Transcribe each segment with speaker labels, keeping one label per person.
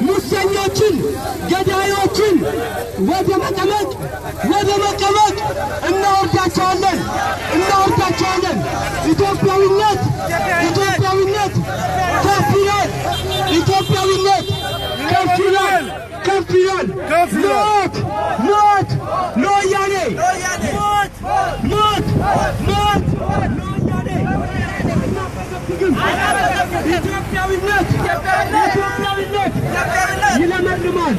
Speaker 1: ሙሰኞችን፣ ገዳዮችን ወደ መቀመቅ ወደ መቀመቅ እናወርዳቸዋለን እናወርዳቸዋለን። ኢትዮጵያዊነት ኢትዮጵያዊነት ከፍ ይላል። ኢትዮጵያዊነት ከፍ ይላል ከፍ ይላል። ሞት ሞት ለወያኔ ሞት ሞት ሞት ለወያኔ። ኢትዮጵያዊነት ኢትዮጵያዊነት ይለመልማል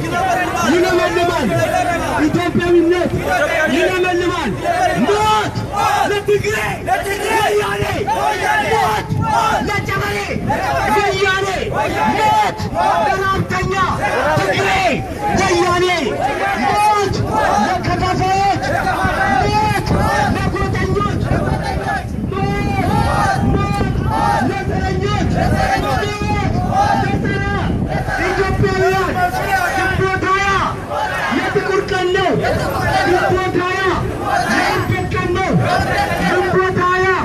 Speaker 1: ይለመልማል። ኢትዮጵያዊነት ይለመልማል። ሞት ለትግሬ ወያኔ፣ ሞት ለጨበሬ ወያኔ፣ ሞት ለረሀብተኛ ትግሬ ወያኔ፣ ሞት ለከፋፋዮች፣ ሞት ለጎጠኞች፣ ሞት ሞት ለዘረኞች፣ ሞት ለጸረ ኢትዮጵያውያን። ግንቦት 20 የጥቁር ቀን ነው። ግንቦት 20 የእርደት ቀን ነው። ግንቦት 20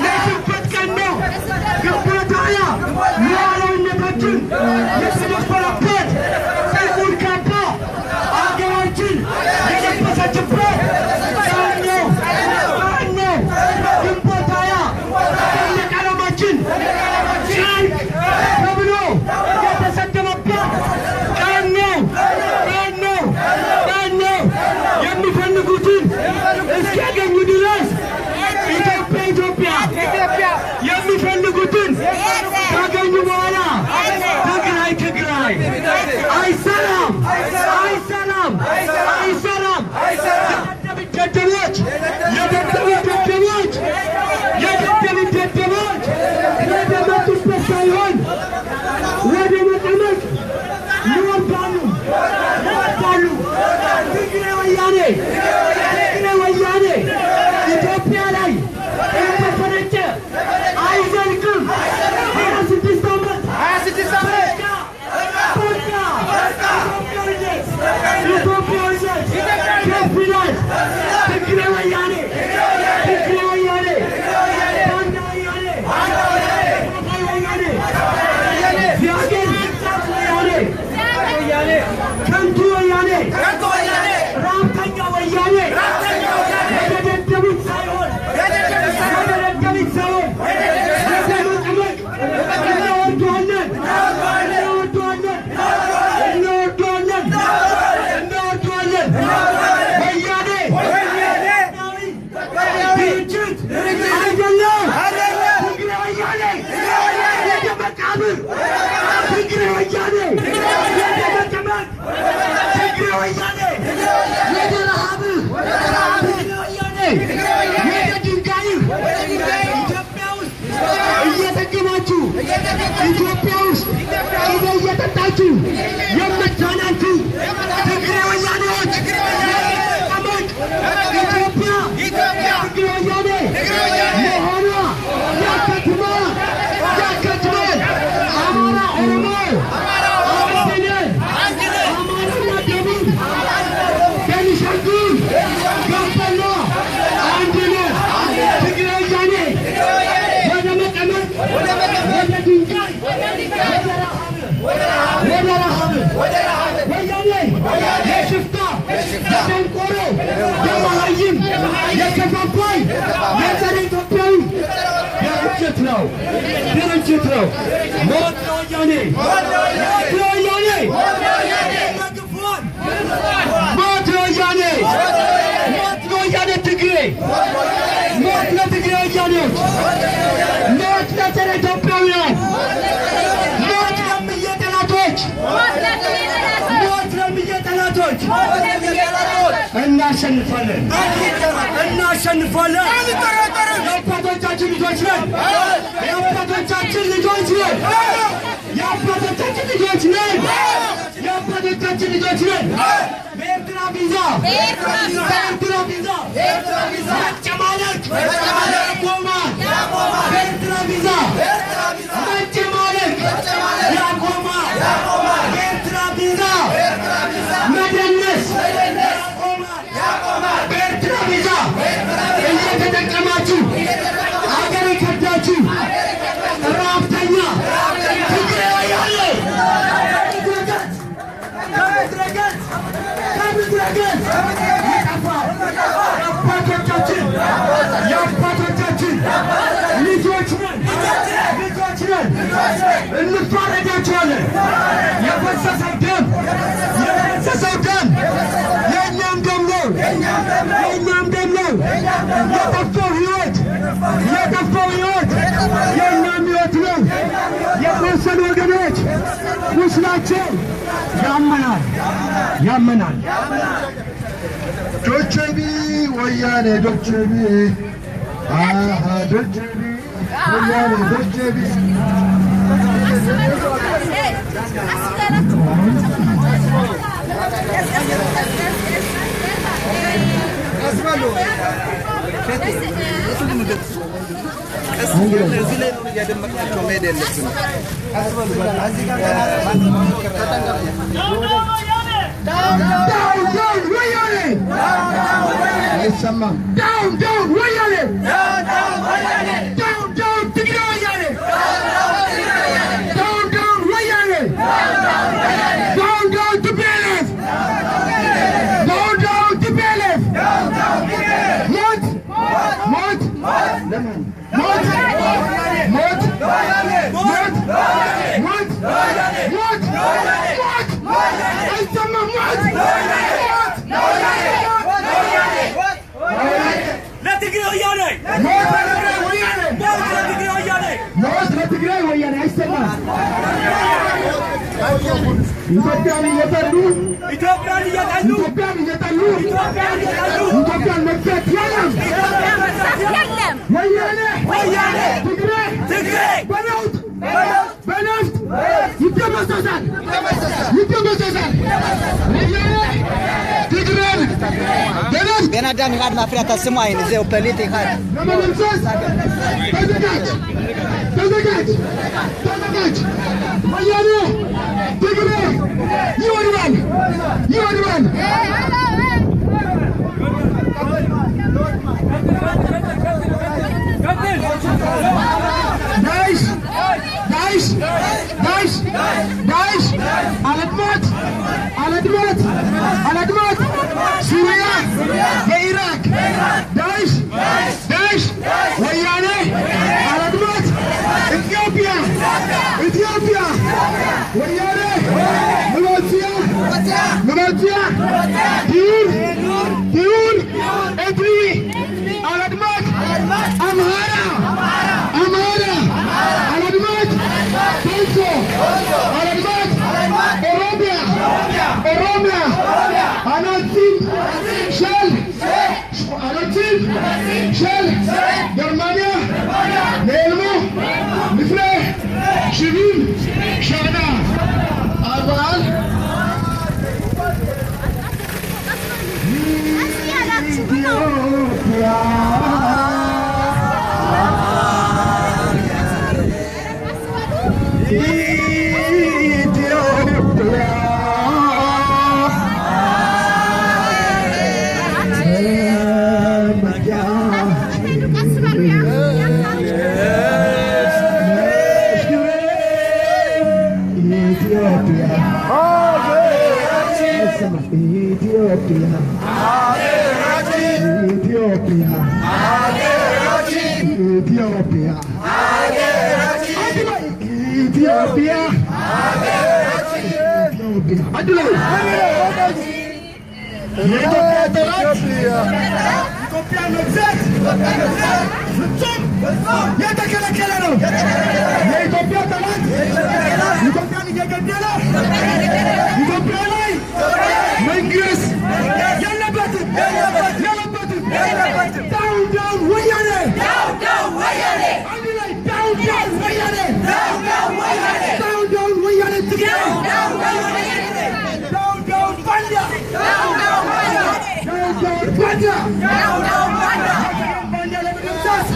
Speaker 1: የሽንፈት ቀን ነው። ግንቦት 20 ሉዓላዊነታችን የተደፈረበት፣ ጥቁር ካባ አገራችን የለበሰችበት ቀን ነው። ቀን ነው። ግንቦት 20 ሰንደቅ ዓላማችን ጨርቅ ተብሎ የተሰደበበት ቀን ነው። ቀን ነው። ቀን ነው። የሚፈልጉትን እስኪያገኙ ድረስ ኢትዮጵያ ኢትዮጵያ፣ የሚፈልጉትን ካገኙ በኋላ ትግራይ ትግራይ። አይሰራም አይሰራም አይሰራም። የደደቢት ደደቦች፣ የደደቢት ደደቦች፣ የደደቢት ደደቦች ወደ መጡበት ሳይሆን ወደ መቀመቅ ይወርዳሉ ይወርዳሉ። ትግሬ ወያኔ ትግሬ ወያኔ ኢትዮጵያ ላይ እንደፈነጨ አይዘልቅም። 26 ዓመት በቃ በቃ። ኢትዮጵያዊነት ኢትዮጵያዊነት ከፍ ይላል። ትግሬ ወያኔ ትግሬ ወያኔ ባንዳ ወያኔ ከፋፋይ ወያኔ የአገር ወያኔ ከንቱ ወያኔ ረሀብተኛ ወያኔ ወደ ደደቢት ሳይሆን ወደ ደደቢት ሳይሆን ወደ መቀመቅ እናወርደዋለን እናወርደዋለን እናወርደዋለን እናወርደዋለን። ወያኔ ድርጅት አይደለም። ትግሬ ወያኔ ወደ መቃብር፣ ትግሬ ወያኔ ወደ መቀመቅ፣ ትግሬ ወያኔ ወደ ረሃብ፣ ትግሬ ወያኔ ወደ ድንጋይ። ኢትዮጵያ ውስጥ እየጠገባችሁ፣ ኢትዮጵያ ውስጥ ቅቤ እየጠጣችሁ የምታናንቱ ትግሬ ወያኔዎች መቀመቅ። ኢትዮጵያ ትግሬ ወያኔ መሆኗ ያከትማል ያከትማል። አማራ ኦሮሞ አንድ ነን። አማራና ደቡብ፣ ቤኒሻንጉል ጋምቤላ አንድ ነን። ትግሬ ወያኔ ወደ መቀመቅ፣ ወደ ድንጋይ፣ ወደ ረሃብ። ወያኔ የሽፍታ የደንቆሮ የመሃይም የከፋፋይ የጸረ ኢትዮጵያዊ ድርጅት ነው ድርጅት ነው። ሞት ለወያኔ ሞት ለወያኔ ሞት ለወያኔ ሞት ለወያኔ ትግሬ፣ ሞት ለትግሬ ወያኔዎች፣ ሞት ለጸረ ኢትዮጵያውያን፣ ሞት ለምዬ ጠላቶች፣ ሞት ለምዬ ጠላቶች። እናሸንፋለን እናሸንፋለን። የአባቶቻችን ልጆች ነን። የአባቶቻችን ልጆች ነን። የአባቶቻችን ልጆች ነን። የአባቶቻችን ልጆች ነን። በኤርትራ ቪዛ በኤርትራ ቪዛ መጨማለቅ ያቆማል። በኤርትራ ቪዛ መጨማለቅ ያቆማል። በኤርትራ ቪዛ መደነስ ያቆማል። በኤርትራ ቪዛ እየተጠቀማችሁ አገር የከዳችሁ ረሀብተኛ ትግሬ ወያኔ ቁስላቸው ያመናል ያመናል።
Speaker 2: ዶቼቢ ወያኔ ዶቼቢ አሃ ዶቼቢ ወያኔ ዶቼቢ።
Speaker 3: እዚህ ላይ ነው እያደመቅናቸው መሄድ ያለብን።
Speaker 1: Down down ወያኔ
Speaker 2: አይሰማም።
Speaker 1: Down down ወያኔ down down ትግሬ ወያኔ down down ወያኔ down down TPLF down down TPLF። ሞት ሞት ለማን? ሞት ሞት ሞት ሞት ሞት ሞት አይሰማም። ሞት ሞት
Speaker 4: ለትግሬ ወያኔ
Speaker 1: ሞት ለትግራይ ወያኔ
Speaker 4: ሞት ለትግሬ ወያኔ
Speaker 1: ሞት ለትግራይ ወያኔ አይሰማም። ኢትዮጵያን እየጠሉ
Speaker 4: ኢትዮጵያን እየጠሉ
Speaker 1: ኢትዮጵያን እየጠሉ
Speaker 4: ኢትዮጵያን እየጠሉ
Speaker 1: ኢትዮጵያን መግዛት የለም።
Speaker 5: የለም።
Speaker 1: ወያኔ
Speaker 4: ወያኔ
Speaker 1: ትግሬ
Speaker 4: ትግሬ
Speaker 1: በነውጥ በነፍጥ ይደመሰሳል ይደመሰሳል። ወያኔ ትግሬን በነፍጥ
Speaker 3: בן אדם אחד מפריע את עצמו, הנה זהו פליט אחד.
Speaker 1: ለመደምሰስ ተዘጋጅ ተዘጋጅ ተዘጋጅ። ወያኔ ትግሬ ይወድማል ይወድማል። ዳይሽ ዳይሽ ዳይሽ ዳይሽ አለድማት አለድማት አለድማት ሱሪያ የኢራቅ ዳይሽ ዳይሽ ወያኔ አለድማት ኢትዮጵያ ኢትዮጵያ ወያኔ ምሎቲያ ምሎቲያ ዲዩር ዲዩር ኤድሪ አለድማት አምሃራ አማራ አለድማት ኮንሶ አለድማት ኦሮሚያ ኦሮሚያ አናጺም ሸል አናጺም ሸል ገርማንያ ኔልሞ ንፍሬ ሽቢም ሻና አባል ኢትዮጵያ ኢትዮጵያ ኢትዮጵያ ኢትዮጵያ ኢትዮጵያ ኢትዮጵያ ኢትዮጵያ ኢትዮጵያ አንድ ላይ። የኢትዮጵያ ጠላት ኢትዮጵያን መግዛት ፍጹም የተከለከለ ነው። የኢትዮጵያ ጠላት ኢትዮጵያን እየገደለ ኢትዮጵያ ላይ መንግስት የለበትም የለበትም። Down down ወያኔ አንድ ላይ down down ወያኔ down down ወያኔ ትግራይ down down ባንዳ down down ባንዳ ባንዳ ለመደምሰስ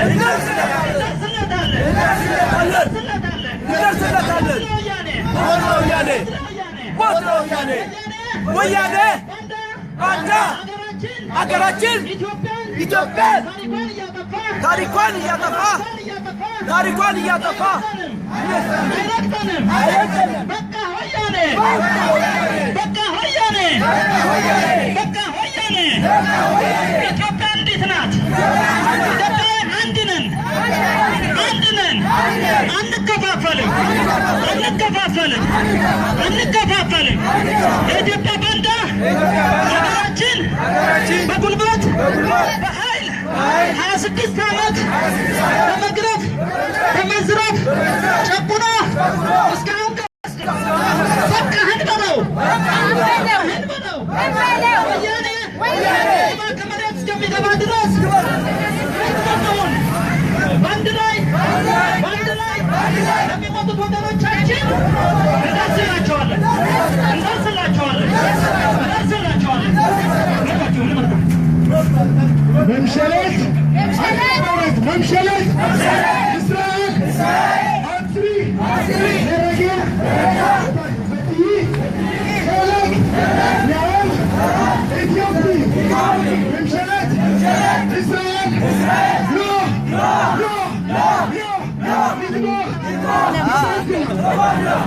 Speaker 4: እንደርስለታለን። እንደርስለታለን። ሞት ለወያኔ! ሞት ለወያኔ! ወያኔ ባንዳ! አገራችን ኢትዮጵያን ታሪኳን እያጠፋ፣ ታሪኳን እያጠፋ
Speaker 1: አይረግጠንም። በቃ ወያኔ! በቃ ወያኔ! በቃ ወያኔ! ኢትዮጵያ እንዴት ናት? ኢትዮጵያ አንድ ነን፣ አንድ ነን። አንከፋፈልም፣ አንከፋፈልም፣ አንከፋፈልም። የኢትዮጵያ ባንዳ ሀገራችን በጉልበት በኃይል 26 ዓመት በመግረፍ በመዝረፍ ጨቁኖ እስካሁን ድረስ በቃ እንበለው፣ እንበለው። ወያኔ ከመሬት እስከሚገባ ድረስ አይተውን። በአንድ ላይ፣ በአንድ ላይ ለሚሞቱት ወገኖቻችን እንደርስላቸዋለን፣ እንደርስላቸዋለን፣ እንደርስላቸዋለን።
Speaker 2: ממשלת ממשלת ישראל עצרי לרגע ותהיי חלק מהעם אתיופי. ממשלת ישראל לא לא לא לתמוך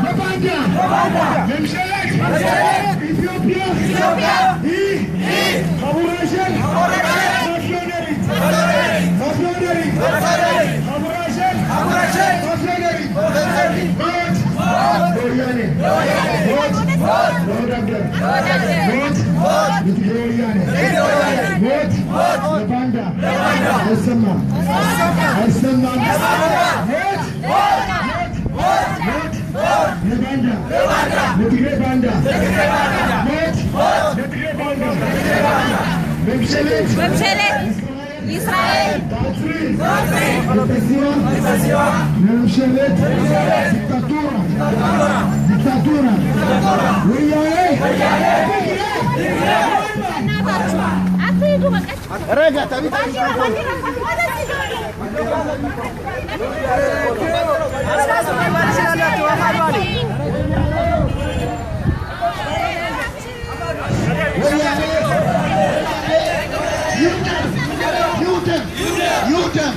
Speaker 2: בבנדה. ממשלת אתיופיה היא חבורה של מאפיונרית, מאפיונרית, חבורה של מאפיונרית. ሞት ለወያኔ! ሞት ለወዳደር! ሞት ለትግሬ ወያኔ! ሞት ለባንዳ! አይሰማም፣ አይሰማም! ሞት፣ ሞት ለባንዳ፣ ለትግሬ ባንዳ! ሞት ለትግሬ ባንዳ! ממשלת
Speaker 5: ממשלת ישראל
Speaker 2: תעצרי את הסיוע לממשלת דיקטטורה, דיקטטורה ወያኔ
Speaker 5: እናታችሁ አትሂዱ። በቃ ባንዲራ፣ ባንዲራ ወደዚህ።
Speaker 2: ወያኔ ይውደም፣ ይውደም፣ ይውደም!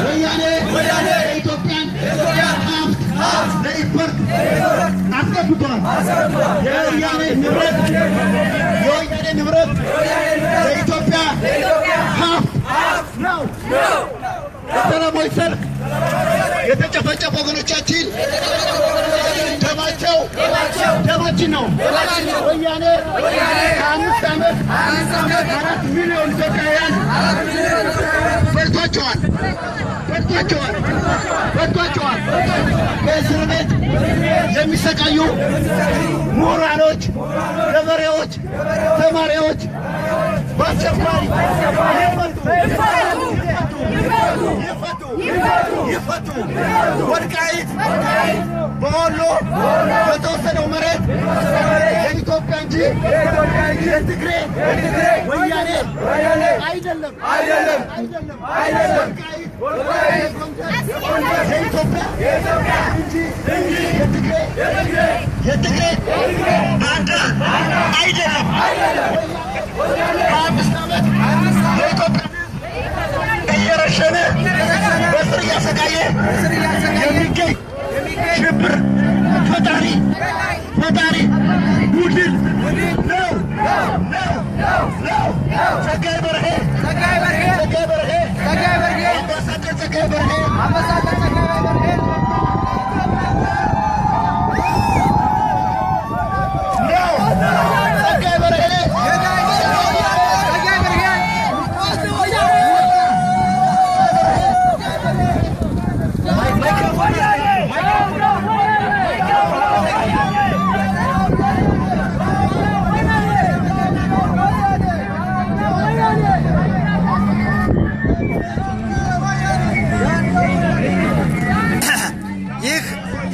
Speaker 2: ወያኔ የኢትዮጵያን ሀብት ለኢፈርት አስገብቷል። የወያኔ ንብረት፣ የወያኔ ንብረት የኢትዮጵያ ሀብት ነው። በሰላማዊ ሰልፍ የተጨፈጨፉ ወገኖቻችን ደማቸው ደማችን ነው። ወያኔ ከ5 ዓመት 4 ሚሊዮን ኢትዮጵያውያን በልቷቸዋል፣ በልቷቸዋል፣ በልቷቸዋል። በእስር ቤት የሚሰቃዩ ምሁራኖች፣ ገበሬዎች፣ ተማሪዎች በአስቸኳይ ይፈቱ፣ ይፈቱ፣ ይፈቱ። ወልቃይት በወሎ በተወሰደው መሬት የኢትዮጵያ እንጂ የትግሬ ወያኔ አይደለም፣ አይደለም፣ አይደለም። ወልቃይት የኢትዮጵያ እንጂ የትግሬ ባንዳ አይደለም። ከ5 ዓመት የኢትዮጵያ እየረሸነ በስር እያሰቃየ የሚገኝ ሽብር ፈጣሪ ቡድን ነው ነው ነው። ጸጋዬ በርሄ፣ ጸጋዬ በርሄ፣ አምባሳደር ጸጋዬ በርሄ ነው። ጸጋዬ በርሄ።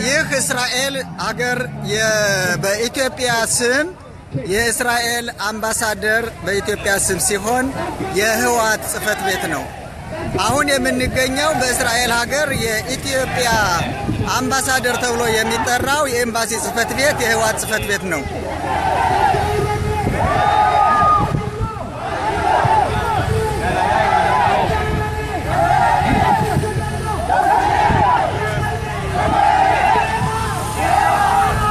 Speaker 3: ይህ እስራኤል አገር በኢትዮጵያ ስም የእስራኤል አምባሳደር በኢትዮጵያ ስም ሲሆን የህወሓት ጽህፈት ቤት ነው። አሁን የምንገኘው በእስራኤል ሀገር የኢትዮጵያ አምባሳደር ተብሎ የሚጠራው የኤምባሲ ጽህፈት ቤት የህወሓት ጽህፈት ቤት ነው።
Speaker 2: አምባሳደር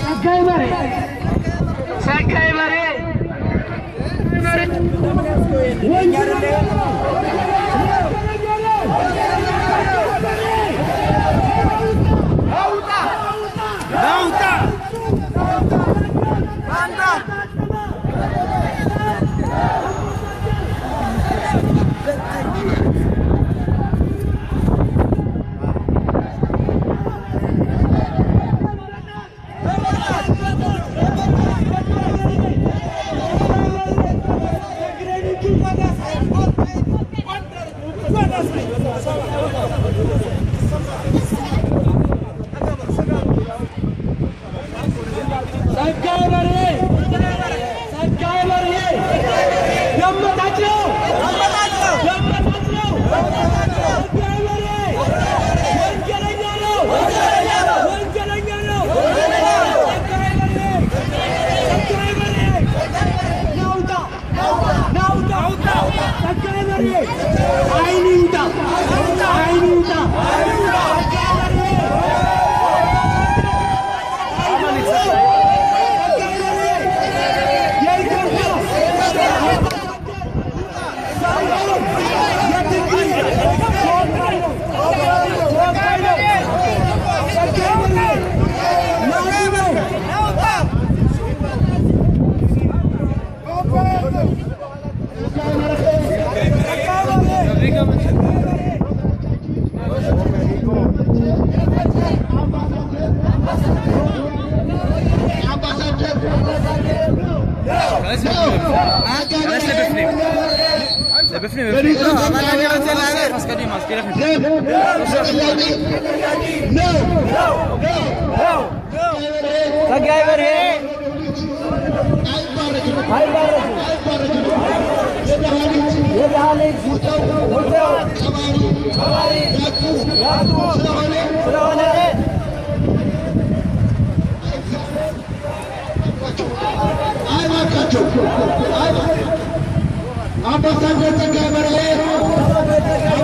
Speaker 2: ጸጋዬ በርሄ አምባሳደር ጸጋዬ በርሄ እጅ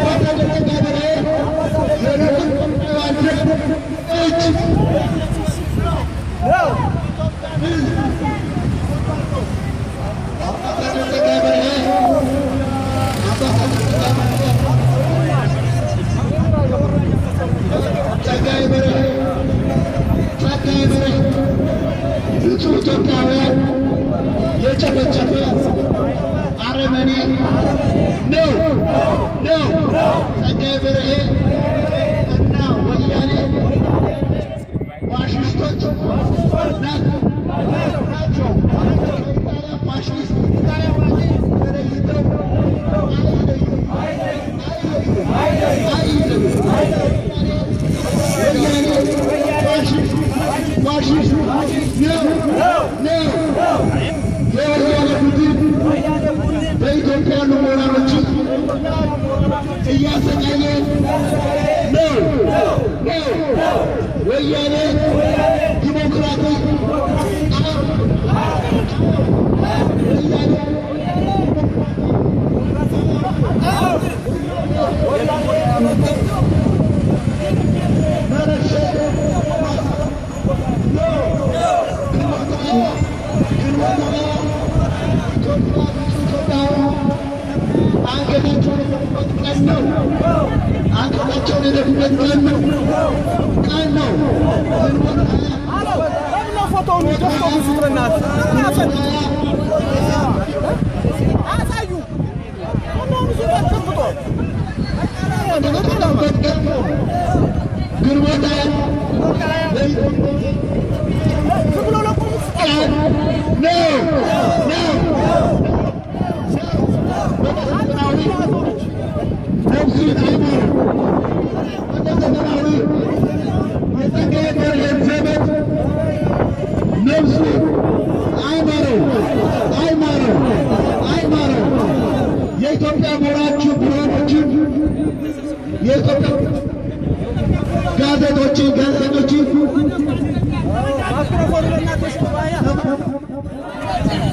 Speaker 2: አምባሳደር ጸጋዬ በርሄ ጸጋዬ በርሄ ጸጋዬ በርሄ ንጹህ ኢትዮጵያውያን የጨፈጨፈ አረመኔ ነው ነው። ጸጋዬ በርሄ እና ወያኔ ፋሽስቶች ናቸው። ከኢጣሊያ ፋሽስት ተለይተው አይለዩም። ወያኔ ፋሽስት ነው ነው። የወያኔ ቡድን በኢትዮጵያ ያሉ ምሁራኖችን እያሰቃየ ነው ነው። ወያኔ ዲሞክራቲ ወያኔ አንገታቸውን የደፉበት ቀን ነው። አንገታቸውን የደፉበት ቀን ነው። ቀን ነው። ግንቦት
Speaker 4: ለምን ፎቶውን ደፍቶ ብዙ በእናትህ አሳዩ።
Speaker 2: ግንቦት ነው ነው። ነፍሱን አይማርም። መለስ ዜናዊ የጸጋዬ በርሄን ዘመድ ነፍሱ አይማረው፣ አይማረው፣ አይማረው። የኢትዮጵያ ምሁራችን ብርሃኖችን፣ የኢትዮጵያ ጋዜጦችን ጋዜጠኞችን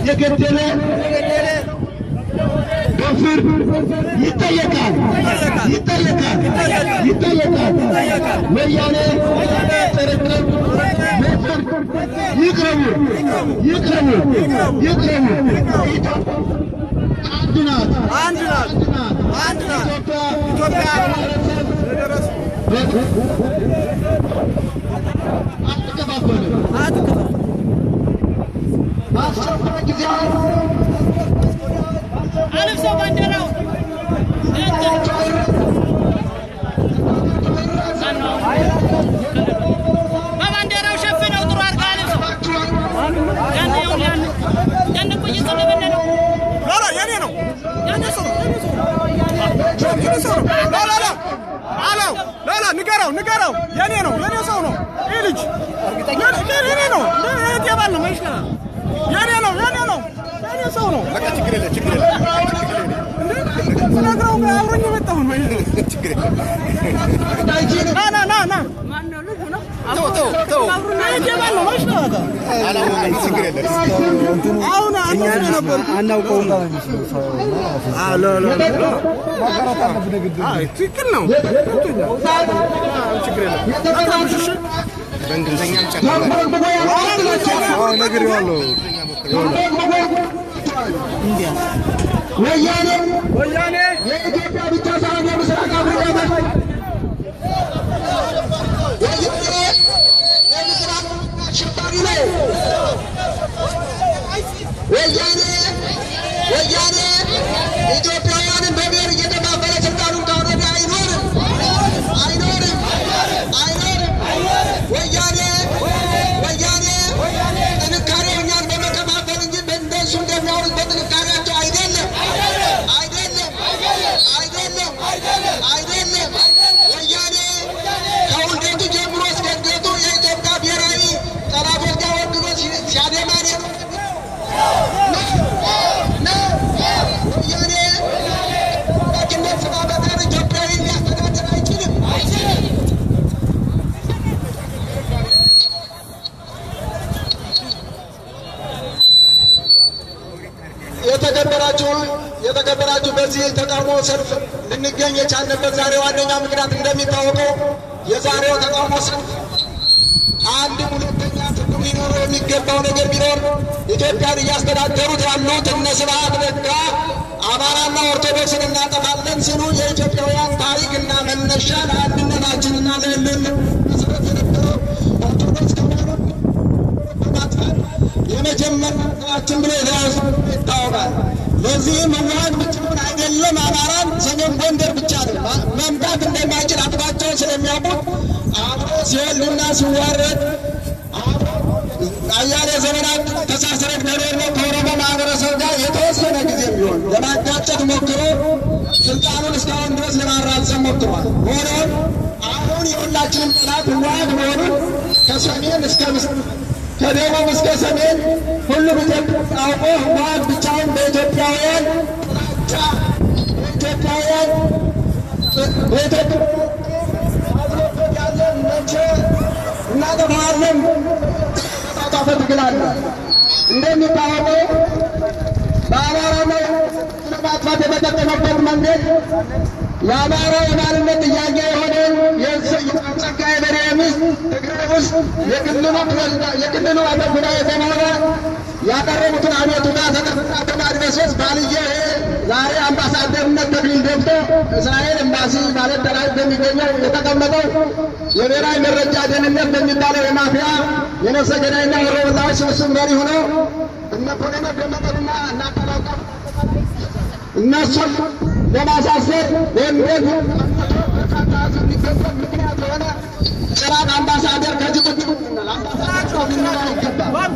Speaker 2: የገደለ በፍርድ ይጠየቃል፣ ይጠየቃል፣ ይጠየቃል። ወያኔ ጥርቅም በፍርድ ይቅረቡ፣ ይቅረቡ፣ ይቅረቡ። ኢትዮጵያ አንድ ናት፣
Speaker 4: አንድ ናት፣ አንድ ናት።
Speaker 2: ኢትዮጵያ
Speaker 4: ኢትዮጵያ
Speaker 2: አትከፋፈልም። በአስቸኳይ ጊዜ
Speaker 1: አልብሰው ባንዲራውን። በባንዲራው ሸፍነው ጥሩ አድርገው አልብሰው። ያን ይኸውልህ፣ ያን ያን እኮ እየጸለበለ ነው።
Speaker 4: ላላ የኔ ነው፣ የኔ ሰው ነው፣ የኔ ሰው ነው። ላላ አለው፣ ላላ ንገረው፣ ንገረው፣ የኔ ነው፣ የኔ ሰው ነው። ይህ ልጅ የኔ ነው፣ የኔ ባል ነው። የኔ ነው፣ የኔ ነው፣ የኔ ሰው ነው።
Speaker 6: በቃ ችግር የለም፣ ችግር የለም።
Speaker 4: ስነግረው አብሮኝ የመጣው ነው። ና ና ና ና
Speaker 6: ተው ተው ተው፣
Speaker 4: የኔ ባል ነው።
Speaker 6: አላወቅም። ችግር የለም።
Speaker 4: አሁን አንተ ስለነበርኩ
Speaker 3: አናውቀውም።
Speaker 4: ትክክል ነው። ችግር የለም።
Speaker 6: በእንግሊዝኛም ጨምረናል።
Speaker 3: ነግሬዋለሁ።
Speaker 2: ወያኔ
Speaker 4: ወያኔ
Speaker 2: የኢትዮጵያ ብቻ ሳይሆን የምስራቅ አፍሪካ ወያኔ የምስራቅ አሸባሪ ነው። ወያኔ ወያኔ ኢትዮጵያውያንን በብሔር እየከፋፈለ ስልጣኑን ካወረደ አይኖርም፣ አይኖርም፣ አይኖርም። ወያኔ ወያኔ ጥንካሬው እኛን በመከፋፈል እንጂ በእነሱ እንደሚያወሩት በጥንካሬያቸው አይደለም፣ አይደለም፣ አይደለም፣ አይደለም። ወያኔ ከውልደቱ ጀምሮ እስከ እድገቱ የኢትዮጵያ ብሔራዊ ጠላቶች ጋር ወግኖ ሲያደማን የኖረ ነው። ወያኔ ከአምላክነት ስራ በቀር ኢትዮጵያዊን ሊያስተዳድር አይችልም። የተከበራችሁ የተከበራችሁ በዚህ ተቃውሞ ሰልፍ ልንገኝ የቻልንበት ዛሬ ዋነኛ ምክንያት እንደሚታወቀው የዛሬው ተቃውሞ ሰልፍ አንድም ሁለተኛ ትርጉም ሊኖረው የሚገባው ነገር ቢኖር ኢትዮጵያን እያስተዳደሩት ያሉት እነ ስብሐት ነጋ አማራና ኦርቶዶክስን እናጠፋለን ሲሉ የኢትዮጵያውያን ታሪክና መነሻ ለአንድነታችንና ለህልውና መሰረት የነበረው ኦርቶዶክስ ተዋሕዶ በማጥፋት የመጀመሪያ ስራችን ብሎ የተያዙ ይታወቃል። ለዚህም ህወሓት ብቻውን አይደለም፣ አማራን ሰሜን ጎንደር ብቻ ነው መምታት እንደማይችል አጥባቸውን ስለሚያውቁት አብሮ ሲወልድና ሲዋረድ አብሮ አያሌ ዘመናት ተሳስረን ከኖርነው ከኦሮሞ ማህበረሰብ ጋር የተወሰነ ጊዜ ቢሆን ለማጋጨት ሞክሮ ስልጣኑን እስካሁን ድረስ ለማራዘም ሞክሯል። ሆኖም አሁን የሁላችንም ጠላት ህወሓት መሆኑን ከሰሜን እስከ ምስራቅ ከደቡብ እስከ ሰሜን ሁሉም ኢትዮጵያ አውቆ ህወሓት ብቻውን በኢትዮጵያውያን ጥላቻ በኢትዮጵያውያን በኢትዮጵያ አዝሮበት ያለ መቼ እናጠፋዋለን ተጣጣፈ ትግል አለ። እንደሚታወቀው በአማራና ለማጥፋት የተጠቀመበት መንገድ የአማራ የማንነት ጥያቄ የሆነውን የጸጋዬ በርሄ ሚስት ትግራይ ውስጥ የክልሉ አፈ ጉባኤ በመሆኗ ያቀረቡትን አቤቱታ ተቀብላ በማድበስበስ ባልየው ይሄ ዛሬ አምባሳደርነት ተክሊል ደፍቶ እስራኤል ኤምባሲ ማለት ተላይ በሚገኘው የተቀመጠው የብሔራዊ መረጃ ደህንነት በሚባለው የማፊያ የነፍሰ ገዳይና ወሮበላዎች ስብስብ መሪ ሆነው እነ ኮሎኔል ደመቀንና እነ አጠናቀ እነሱን ለማሳሰር ወይም ደግሞ በርካታ ሕዝብ እንዲገደል ምክንያት የሆነ ጭራቅ አምባሳደር ከዚህ ቁጭ ብሎናል። አምባሳደር ሊኖረው አይገባም።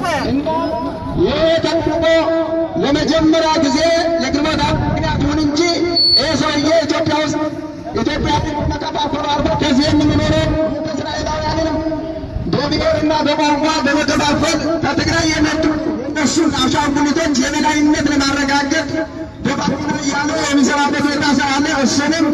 Speaker 2: ይህ ተጠብቆ ለመጀመሪያ ጊዜ የግንቦት ምክንያት ይሁን እንጂ ይህ ሰውዬ ኢትዮጵያ ውስጥ ኢትዮጵያ መከፋፈሉ አልፎ ከዚህ የምንኖረው እስራኤላውያንንም በብሔርና በቋንቋ በመከፋፈል ከትግራይ የመጡ እነሱን አሻንጉሊቶች የበላይነት ለማረጋገጥ ደፋ ቀና እያለ የሚሰራበት ሁኔታ ስላለ እሱንም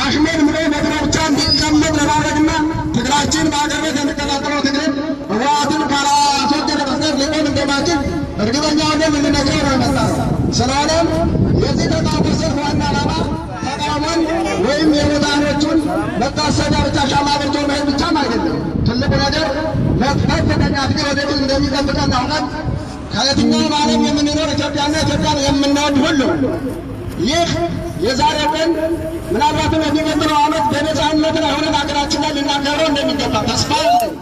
Speaker 2: አሽሜን ብሎ በእግሩ ብቻ እንዲቀመጥ ለማድረግና ትግላችን በአገር ቤት የሚቀጣጠለው ትግልን ህወሓትን ካላስወገደ በስተቀር ሊቆም እንደማይችል እርግጠኛ ሆነን ልንነግረው ነው የመጣነው። ስለሆነም የዚህ ተቃውሞ ሰልፍ ዋና ዓላማ ተቃውሞን ወይም የሙታኖቹን መታሰቢያ ብቻ ሻማ አብርቶ መሄድ ብቻም አይደለም። ትልቁ ነገር ከፍተኛ ትግል ወደፊት እንደሚጠብቀን አውቀን ከየትኛውም ዓለም የምንኖር ኢትዮጵያና ኢትዮጵያን የምንወድ ሁሉ ይህ የዛሬው ቀን ምናልባትም የሚቀጥለው ዓመት በነፃነት ላይ ሆነን ሀገራችን ላይ ልናከብረው እንደሚገባ ተስፋ አለን።